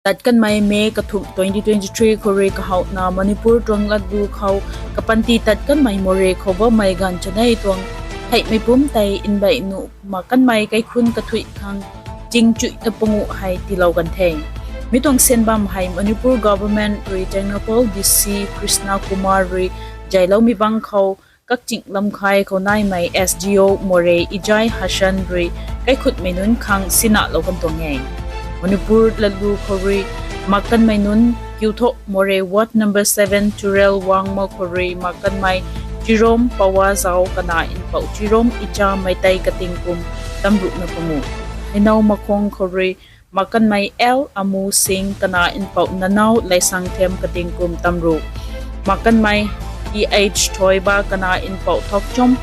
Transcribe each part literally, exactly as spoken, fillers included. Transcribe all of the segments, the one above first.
Tat kanmei May kathumh twenty twenty-three khou rui kahouna Manipur tuang latlu khou kapanty tat kanmei Moreh khou bammei ganv chanei tuang theihmei pumc tei nbeih nuh mak kanmei kaikhunc kathuih khang chingchuihna panguh hei tiilou kan the. Mi tuang syan bam hei Manipur government rui Tengnoupal D C Krishna Kumar rui zayloumei bangc khou kakching lamkhai khou naimei S D O Moreh Ijai Hassan rui kaikhutmei nunc khang sinahlou kan tuang e. Manipur latlu khou rui mak kanmei nunc kiu thu Moreh ward number seven Churel Wangma khou rui mak kanmei Chirom Pawa Zau kana npouh Chirom Icha Meitei kating kum tamruhna panguh. Heinau Makhong khou rui mak kanmei L Amu Singh kana npouh Nanau Leisangthem kating kum tamruh. Mak kanmei T H Thoiba kana npouh Thokchom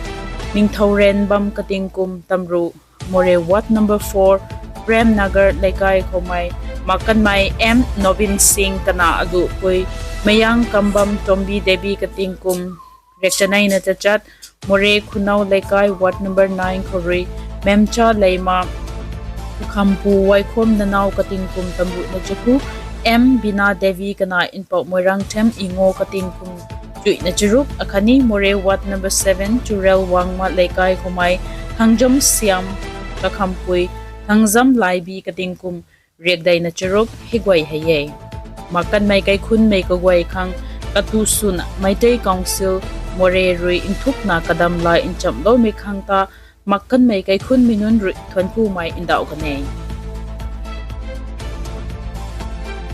Ningthourenbam kating kum tamruh. Moreh ward number four Prem Nagar Leikai khoumei mak kanmei M Nobin Singh kana aluhpui Mayang Kambam Tombi Devi kating kum riakchaneina tachat. Moreh Khunau Leikai ward number nine khou rui Memcha Leima Kakhampu Waikhom Nanau kating kum tamruhna chaku, M Bina Devi kana npouh Moirangthem Ingo kating kum chuihna charuk, akhatni Moreh ward number seven Churel Wangma Leikai khoumei Thangjam Siam Kakhampui, Thangjam Laibi kating kum riakdeina charuk hei guay hei e. Mak kanmei kaikhunmei kaguay khang katu swna Meitei Council Moreh rui nthukna kadam lay nchamhloumei khang ta mak kanmei kaikhunmei nunc rui thuanckumei ndauh kan e.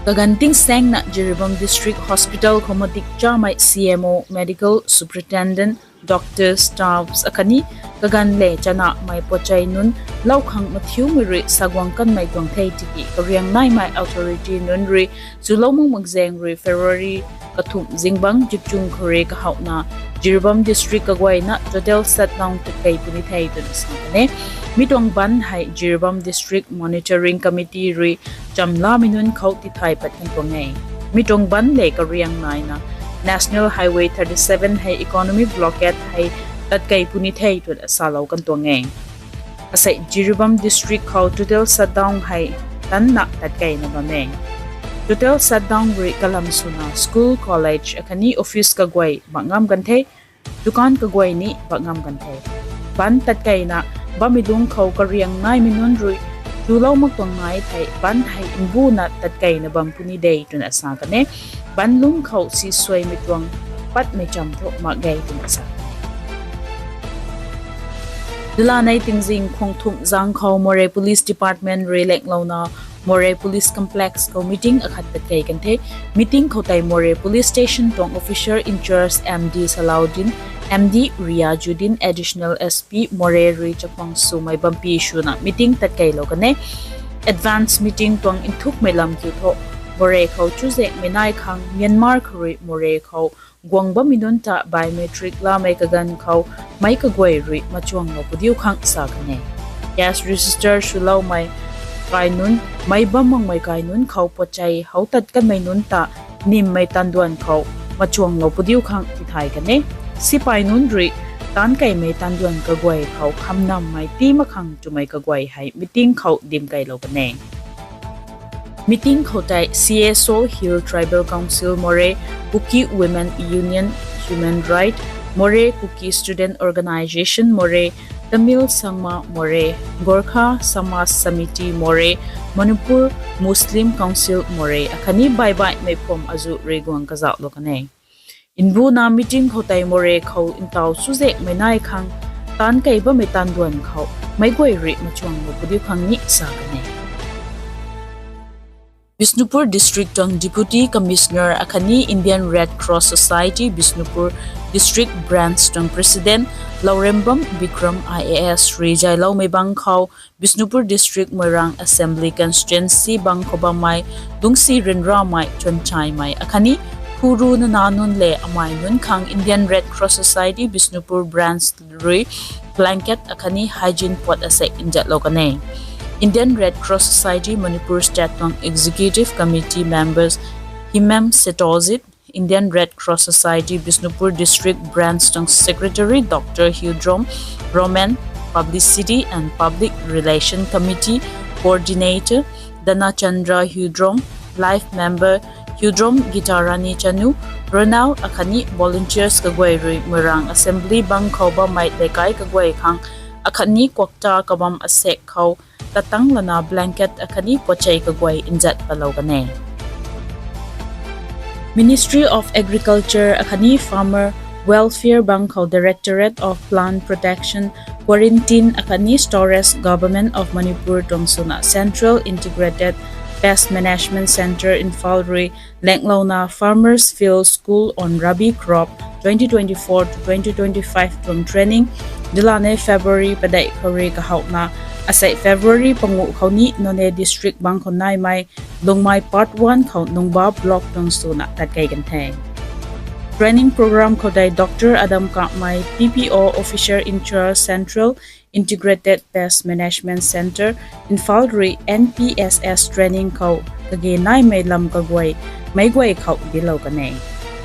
Kaganv tingsaengna Jiribam District Hospital khou madik chamei C M O, Medical Superintendent, Doctor, Staffs akhatni kaganv le chanamei pachei nunc lou khang mathiumei rui saguang kanmei tuang the tiki kariang naimei authority nunc rui chulou mak mak zaeng rui February kathumh zingbangc zipchung khou rui kahouna Jiribam District kaguayna total shutdown tatkei puni the twna sa kan e. Mi tuang bandh hei Jiribam District Monitoring Committee rui chamlamei nunc khou tithay pat kan tuang e. Mi tuang bandh le kariang naina National Highway thirty-seven hei economic blockade hei tatkei puni the twna salou kan tuang e. Asei Jiribam District khou total shutdown hei tanna tatkeina bam e. Total shutdown rui kalam swna school, college akhatni office kaguay mak ngam kan the, dukan kaguay ni mak ngam kan the. Bandh tatkeina bammei lungc khou kariang naimei nunc rui chulou mak tuang nai thei bandh hei mbuna tatkeina bam puni de twna sa kan e. Bandh lungc khou si suaimei tuang patmei cham thu mak ge twna sa kan e. Dula nei tingzing khwang thumh zang khou Moreh Police Department rui langlouna Moreh Police Complex khou meeting akhat tatkei kan the. Meeting khou tei Moreh Police Station tuang officer in charge M D Salaudin, M D Riazuddin, Additional S P Moreh rui chakhwang swmei bampi swna meeting tatkeilou kan e. Advance meeting tuang nthukmei lam kiu thu Moreh khou chuzaenghmei nai khang Myanmar khou rui Moreh khou guang bammei nunc ta biometric lamei kaganv khou meic kaguay rui machuanglou padiu khang sa kan e. Cash register swloumei kai nunc, meic bam makmei kai nunc khou pachei hou tat kanmei nunc ta nymmei tanduan khou machuanglou padiu khang tithay kan e. Sipai nunc rui taanc keymei tanduan kaguay khou khamnammei tii mak khang twmei kaguay hei meeting khou dim keylou kan e. Meeting khou tei C S O Hill Tribal Council Moreh, Kuki Women Union, Human Right, Moreh Kuki Student Organisation Moreh, Tamil Sangma Moreh, Gorkha Samaj Samiti Moreh, Manipur Muslim Council Moreh akhatni baibaihmei phum azuh rui guang kazauhlou kan e. Mbuna meeting khou tei Moreh khou ntaw chuzaenghmei nai khang taanc key bammei tanduan khou meic guay rui machuanglou padiu khang ni sa kan e. Bishnupur District tuang Deputy Commissioner akhatni Indian Red Cross Society Bishnupur District Branch tuang President Lourembam Bikram I A S rui zayloumei bang khou Bishnupur District Moirang Assembly Constituency bang khou bammei lungcsi ryanramei, chwnchaimei akhatni phuru nana nunc le amei nunc khang Indian Red Cross Society Bishnupur Branch rui blanket akhatni hygiene pot asei nzatlou kan e. Indian Red Cross Society Manipur State tuang Executive Committee members Himem Setozit, Indian Red Cross Society Bishnupur District Branch tuang Secretary Doctor Hudrom Roman, Publicity and Public Relation Committee Coordinator Danachandra Hudrom, life member Hudrom Gitarani Chanu, Ronald akhatni volunteers kaguay rui Moirang Assembly bang khou bammei leikai kaguay khang akhatni kuakta kabam asek khou tatang lana blanket akhatni pochei kaguay nzat palou kan e. Ministry of Agriculture akhatni Farmer Welfare bang khou Directorate of Plant Protection, Quarantine akhatni Storage, Government of Manipur tuang swna Central Integrated Pest Management Centre Imphal rui lenglouna Farmers Field School on Rabi Crop twenty twenty-four to twenty twenty-five tuang training dulanei February padeih khou rui kahouna asei February panguh khou ni Noney District bang khou naimei Lungmei Part one khou Nungba Block tuang swna tatkei kan the. Training program khou tei Doctor Adam Kamei, P P O Officer in Charge, Central Integrated Pest Management Centre, Imphal rui N P S S training khou kage naimei lam kaguay meic guay khou dilou kan e.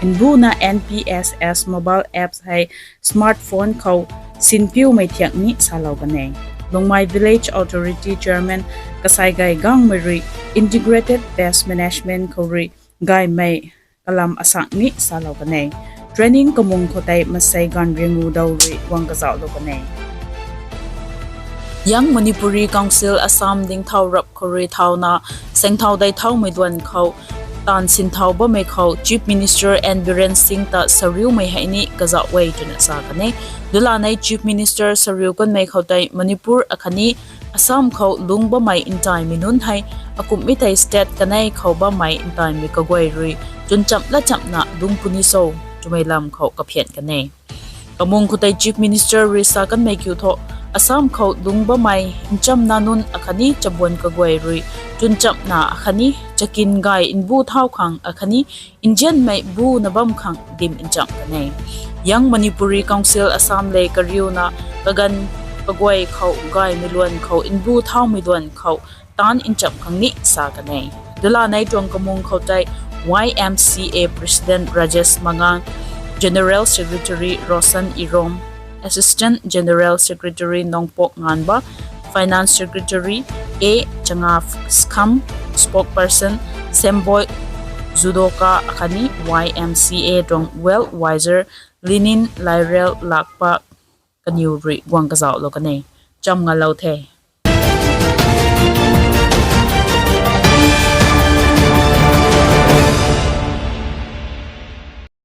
Mbuna N P S S mobile apps hei smartphone khou sinpiumei thiak ni salou kan e. Lungmei Village Authority Chairman Kasaigay Gangmei rui Integrated Pest Management khou rui gaymei kalam asak ni salou kan e. Training kamung khou tei masei ganv ringu dou rui guang kazauhlou kan e. Young Manipuri Council Assam dingthau rap khou rui thauna sengthau dei thaumei duan khou taanv sinthau bammei khou Chief Minister N Biren Singh ta sariumei hei ni kazauh e twna sa kan e. Dulanei Chief Minister sariu kanmei khou tei Manipur akhatni Assam khou lungc bammei ntaimei nunc hei akumhmei tei state kanei khou bammei ntaimei kaguay rui chwnchamh latchamhna lungc puni cho twmei lam khou kaphian kan e. Kamung khou tei Chief Minister rui sa kanmei kiu thu, Assam khou lungc bammei nchamna nunc akhatni chabuan kaguay rui chwnchamhna akhatni chakin gay mbu thau khang akhatni nzianmei mbuna bam khang dim nchamh kan e. Young Manipuri Council Assam le kariuna kaganv kaguay khou gaymei luan khou mbu thaumei luan khou taanv nchamh khang ni sa kan e. Dulanei tuang kamung khou tei Y M C A President Rajesh Mangang, General Secretary Roshan Irom, Assistant General Secretary Nongpok Nganba, Finance Secretary A Changa Skham, Spokesperson Semboi Judoka akhatni Y M C A tuang Well Wiser Linin Lairel Lakpa kaniw rui guang kazauhlou kan e. Cham ngalou the.